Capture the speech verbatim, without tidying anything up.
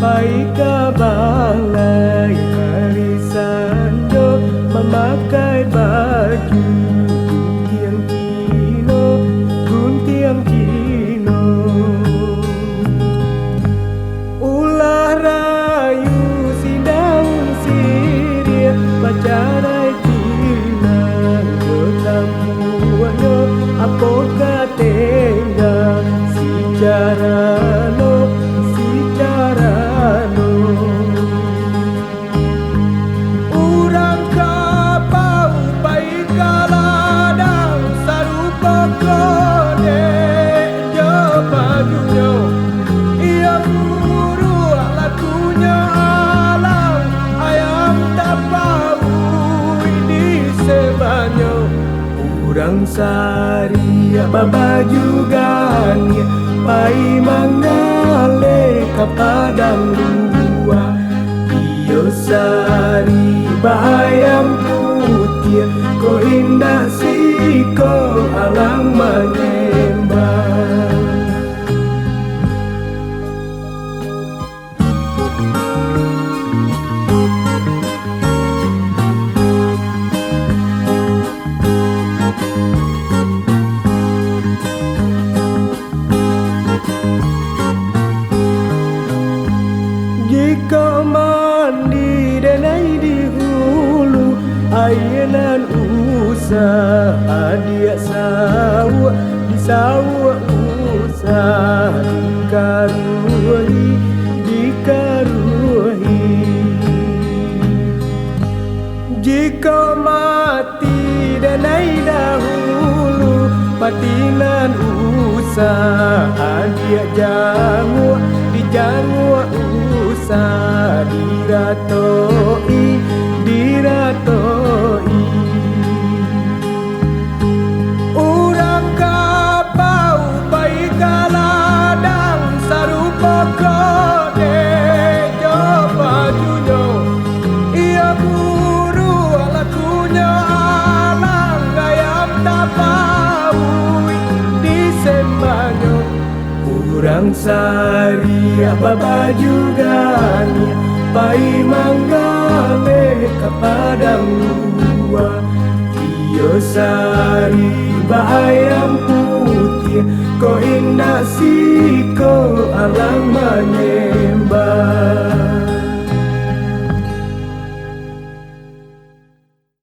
Pai ka balai arisan jo mamakai baju guntiang kino, guntiang kino. Ulah rayu si daun siriah, bacarai pinang jo tambuahnyo, apo ka tengga si carano, si carano. Urang ka paupai ka ladang, sarupo kodek jo bajunyo. Iyo buruak lakunyo alang, ayam tapauik di sebanyo. Urang sariah babaju ganiah, pai manggaleh ka padang luwa. Iyo sariah baayam putiah, kok indak siko alang manyembah. Jikok mandi denai di hulu, aia nan usah adiak sauak, disauak usah dikaruahi, dikaruahi. Jikok mati denai dahulu, pati nan usah adiak janguak, dijanguak usah diratoi, diratoi. Urang ka paupai ka ladang, sarupo kodek jo bajunyo. Iyo buruak lakunyo alang, ayam tapauik di sebanyo. Urang sariah babaju ganiah, pai manggaleh ka padang luwa. Iyo sariah baayam putiah, kok indak siko alang manyembah.